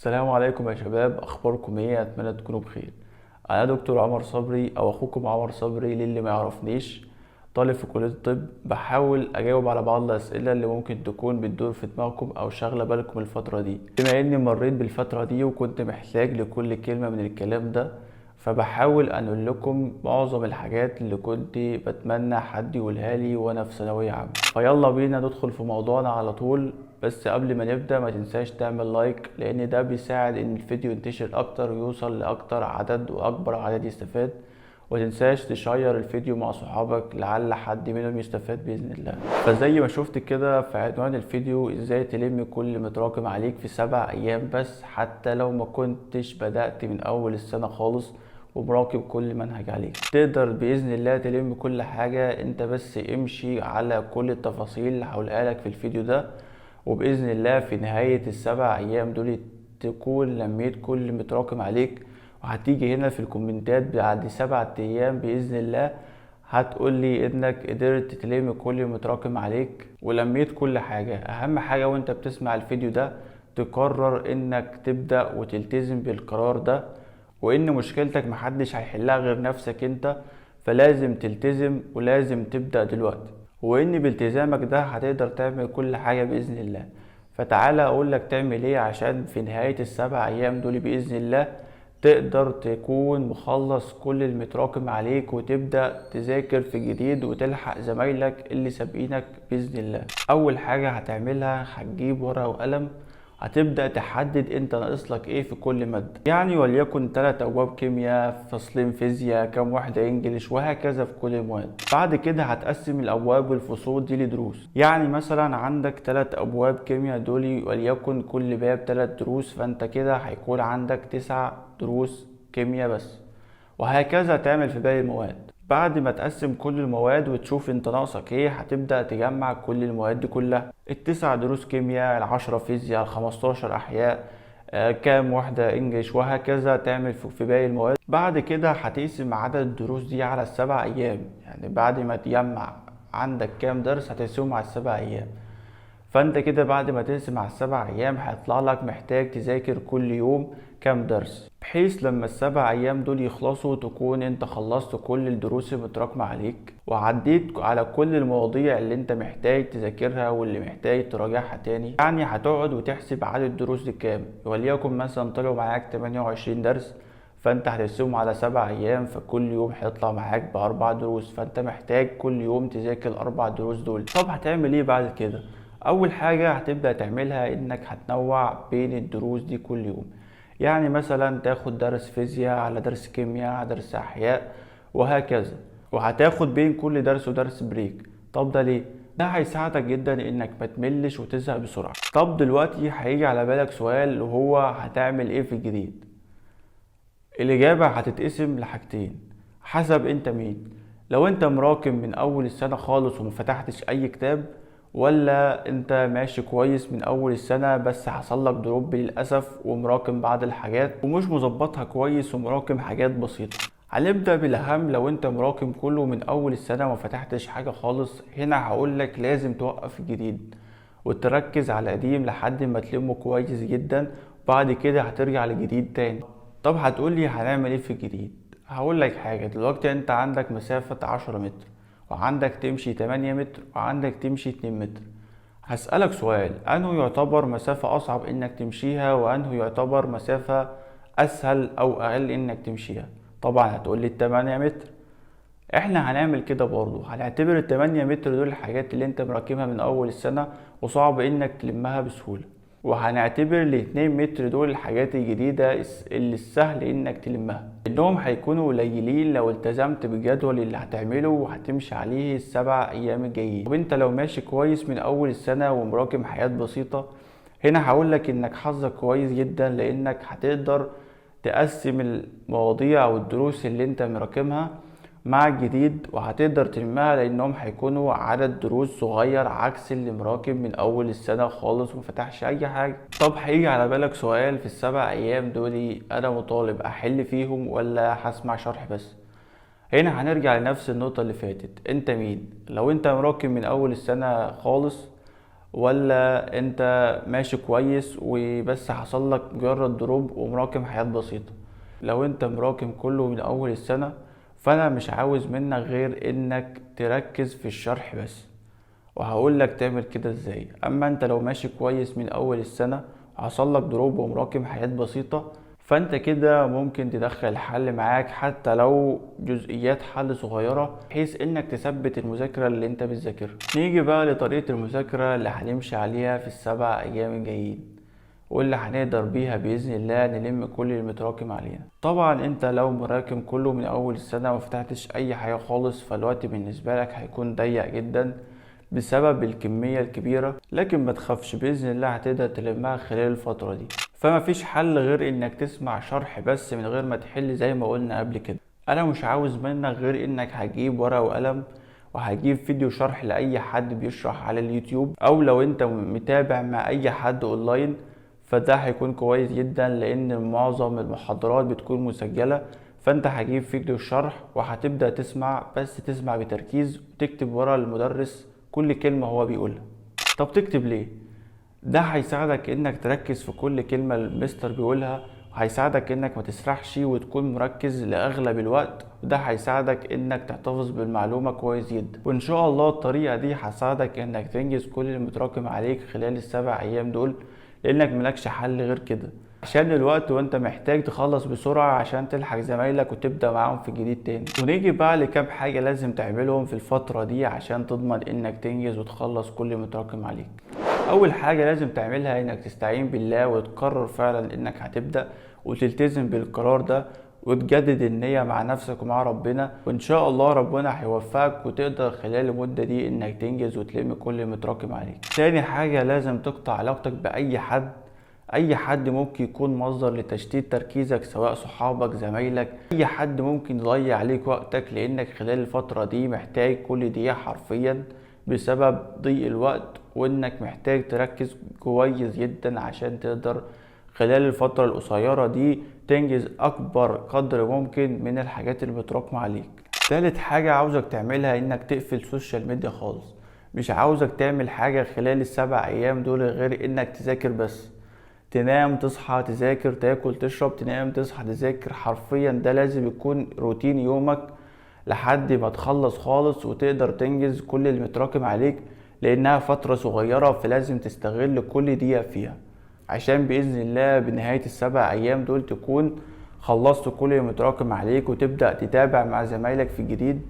السلام عليكم يا شباب، اخباركم ايه؟ اتمنى تكونوا بخير. انا دكتور عمر صبري او اخوكم عمر صبري للي ما يعرفنيش، طالب في كلية الطب. بحاول اجاوب على بعض الاسئلة اللي ممكن تكون بتدور في دماغكم او شاغلة بالكم الفترة دي. بما اني مريت بالفترة دي وكنت محتاج لكل كلمة من الكلام ده، فبحاول انقل لكم معظم الحاجات اللي كنت بتمنى حد يقولها لي وانا في ثانوية عامة. فيلا بينا ندخل في موضوعنا على طول. بس قبل ما نبدأ ما تنساش تعمل like، لان ده بيساعد ان الفيديو ينتشر اكتر ويوصل لاكتر عدد واكبر عدد يستفاد. ومتنساش تشير الفيديو مع صحابك لعل حد منهم يستفاد بإذن الله. فزي ما شفت كده في عنوان الفيديو، ازاي تلم كل متراكم عليك في 7 ايام بس، حتى لو ما كنتش بدأت من اول السنة خالص ومراقب كل منهج عليك، تقدر بإذن الله تلم كل حاجة. انت بس امشي على كل التفاصيل اللي هقولها لك في الفيديو ده، وبإذن الله في نهاية ال7 أيام دول تكون لميت كل متراكم عليك. وهتيجي هنا في الكومنتات بعد 7 أيام بإذن الله هتقولي إنك قدرت تلم كل متراكم عليك ولميت كل حاجة. أهم حاجة وإنت بتسمع الفيديو ده تقرر إنك تبدأ وتلتزم بالقرار ده، وإن مشكلتك محدش هيحلها غير نفسك إنت، فلازم تلتزم ولازم تبدأ دلوقتي، وإن بالتزامك ده هتقدر تعمل كل حاجة بإذن الله. فتعالى أقولك تعمل إيه عشان في نهاية ال7 أيام دول بإذن الله تقدر تكون مخلص كل المتراكم عليك وتبدأ تذاكر في جديد وتلحق زمايلك اللي سابقينك بإذن الله. أول حاجة هتعملها هتجيب ورقة وقلم، هتبدأ تحدد انت ناقص لك ايه في كل مادة، يعني وليكن 3 ابواب كيمياء، فصلين فيزياء، كام واحدة انجليش، وهكذا في كل المواد. بعد كده هتقسم الابواب والفصول دي لدروس، يعني مثلا عندك 3 ابواب كيمياء دول وليكن كل باب 3 دروس، فانت كده هيكون عندك 9 دروس كيمياء بس، وهكذا تعمل في باقي المواد. بعد ما تقسم كل المواد وتشوف انت ناقصك ايه، هتبدأ تجمع كل المواد دي كلها، ال9 دروس كيمياء، ال10 فيزياء، ال15 احياء، كام واحدة انجليش، وهكذا تعمل في باقي المواد. بعد كده هتقسم عدد الدروس دي على ال7 ايام، يعني بعد ما تجمع عندك كام درس هتقسمهم على ال7 ايام. فانت كده بعد ما تقسم على ال7 ايام هيطلع لك محتاج تذاكر كل يوم كام درس، بحيث لما ال7 ايام دول يخلصوا تكون انت خلصت كل الدروس المتراكمة عليك وعديت على كل المواضيع اللي انت محتاج تذاكرها واللي محتاج تراجعها تاني. يعني هتقعد وتحسب عدد الدروس دي كام، وليكن مثلا طلعوا معاك 28 درس، فانت هتقسمهم على 7 ايام، فكل يوم هيطلع معاك ب4 دروس، فانت محتاج كل يوم تذاكر 4 دروس دول. طب هتعمل ايه بعد كده؟ اول حاجة هتبدأ تعملها انك هتنوع بين الدروس دي كل يوم، يعني مثلا تاخد درس فيزياء على درس كيمياء على درس احياء وهكذا، وهتاخد بين كل درس ودرس break. طب ده ليه؟ ده هيساعدك جدا انك ما تملش وتزهق بسرعة. طب دلوقتي هيجي على بالك سؤال وهو هتعمل ايه في الجديد؟ الاجابة هتتقسم لحاجتين حسب انت مين. لو انت مراكم من اول السنة خالص وما فتحتش اي كتاب، ولا انت ماشي كويس من اول السنة بس حصل لك drop للأسف ومراكم بعض الحاجات ومش مظبطها كويس ومراكم حاجات بسيطة. هنبدأ بالأهم. لو انت مراكم كله من اول السنة وما فتحتش حاجة خالص، هنا هقولك لازم توقف الجديد وتركز على القديم لحد ما تلمه كويس جدا، وبعد كده هترجع للجديد تاني. طب هتقولي هنعمل ايه في الجديد؟ هقولك حاجة. دلوقتي انت عندك مسافة 10 متر، وعندك تمشي 8 متر، وعندك تمشي 2 متر. هسألك سؤال، أنه يعتبر مسافة أصعب إنك تمشيها وأنه يعتبر مسافة أسهل أو أقل إنك تمشيها؟ طبعا هتقولي 8 متر. إحنا هنعمل كده برضو، هنعتبر 8 متر دول الحاجات اللي أنت مراكمها من أول السنة وصعب إنك تلمها بسهولة، وهنعتبر 2 متر دول الحاجات الجديدة اللي السهل إنك تلمها، إنهم هيكونوا قليلين لو التزمت بالجدول اللي هتعمله وهتمشي عليه ال7 أيام الجايين. وانت لو ماشي كويس من أول السنة ومراكم حاجات بسيطة، هنا هقولك إنك حظك كويس جدا، لإنك هتقدر تقسم المواضيع والدروس اللي انت مراكمها مع الجديد وهتقدر تلمها، لانهم هيكونوا عدد دروس صغير عكس اللي مراكم من اول السنة خالص ومفتحش اي حاجة. طب هيجي على بالك سؤال، في ال7 ايام دول انا مطالب احل فيهم ولا هسمع شرح بس؟ هنا هنرجع لنفس النقطة اللي فاتت، انت مين؟ لو انت مراكم من اول السنة خالص ولا انت ماشي كويس وبس حصل لك مجرد drop ومراكم حاجات بسيطة. لو انت مراكم كله من اول السنة، فانا مش عاوز منك غير انك تركز في الشرح بس، وهقول لك تعمل كده ازاي. اما انت لو ماشي كويس من اول السنة وحصل لك drop ومراكم حاجات بسيطة، فانت كده ممكن تدخل الحل معاك حتى لو جزئيات حل صغيرة، بحيث انك تثبت المذاكرة اللي انت بتذاكرها. نيجي بقى لطريقة المذاكرة اللي هنمشي عليها في ال7 ايام الجايين، واللي هنقدر بيها بإذن الله نلم كل المتراكم علينا. طبعا انت لو مراكم كله من اول السنة ومفتحتش اي حاجة خالص، فالوقت بالنسبة لك هيكون ضيق جدا بسبب الكمية الكبيرة، لكن ما تخافش بإذن الله هتقدر تلمها خلال الفترة دي. فما فيش حل غير انك تسمع شرح بس من غير ما تحل زي ما قلنا قبل كده. انا مش عاوز منك غير انك هتجيب ورقة وقلم وهجيب فيديو شرح لأي حد بيشرح على اليوتيوب، او لو انت متابع مع اي حد اونلاين فده هيكون كويس جدا، لان معظم المحاضرات بتكون مسجلة. فانت هجيب فيديو الشرح وهتبدأ تسمع، بس تسمع بتركيز وتكتب ورا المدرس كل كلمة هو بيقولها. طب تكتب ليه؟ ده هيساعدك انك تركز في كل كلمة المستر بيقولها، وهيساعدك انك ما تسرحش وتكون مركز لاغلب الوقت، وده هيساعدك انك تحتفظ بالمعلومة كويس جدا. وان شاء الله الطريقة دي هتساعدك انك تنجز كل المتراكم عليك خلال ال7 ايام دول، لانك ملكش حل غير كده عشان الوقت، وانت محتاج تخلص بسرعة عشان تلحق زمايلك وتبدأ معاهم في الجديد تاني. ونيجي بقى لكام حاجة لازم تعملهم في الفترة دي عشان تضمن انك تنجز وتخلص كل المتراكم عليك. اول حاجة لازم تعملها انك تستعين بالله وتقرر فعلا انك هتبدأ وتلتزم بالقرار ده، وتجدد النية مع نفسك ومع ربنا، وان شاء الله ربنا هيوفقك وتقدر خلال المدة دي انك تنجز وتلم كل المتراكم عليك. تاني حاجة لازم تقطع علاقتك بأي حد، اي حد ممكن يكون مصدر لتشتيت تركيزك، سواء صحابك زمايلك، اي حد ممكن يضيع عليك وقتك، لانك خلال الفترة دي محتاج كل دقيقة حرفيا بسبب ضيق الوقت، وانك محتاج تركز كويس جدا عشان تقدر خلال الفترة القصيرة دي تنجز اكبر قدر ممكن من الحاجات اللي متراكمة عليك. تالت حاجة عاوزك تعملها انك تقفل social media خالص. مش عاوزك تعمل حاجة خلال ال7 ايام دول غير انك تذاكر بس، تنام تصحى تذاكر، تاكل تشرب، تنام تصحى تذاكر. حرفيا ده لازم يكون روتين يومك لحد ما تخلص خالص وتقدر تنجز كل اللي متراكم عليك، لانها فترة صغيرة فلازم تستغل كل دقيقة فيها، عشان بإذن الله بنهاية ال7 ايام دول تكون خلصت كل اللي متراكم عليك وتبدأ تتابع مع زمايلك في الجديد.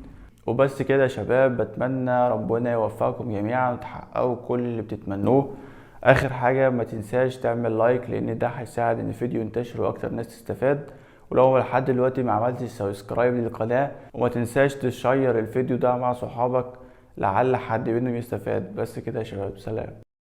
وبس كده يا شباب، بتمنى ربنا يوفقكم جميعا وتحققوا كل اللي بتتمنوه. اخر حاجة ما تنساش تعمل like، لان ده هيساعد ان الفيديو ينتشر واكتر ناس تستفاد. ولو لحد دلوقتي ما عملتش subscribe للقناة، وما تنساش تشير الفيديو ده مع صحابك لعل حد منهم يستفاد. بس كده يا شباب، سلام.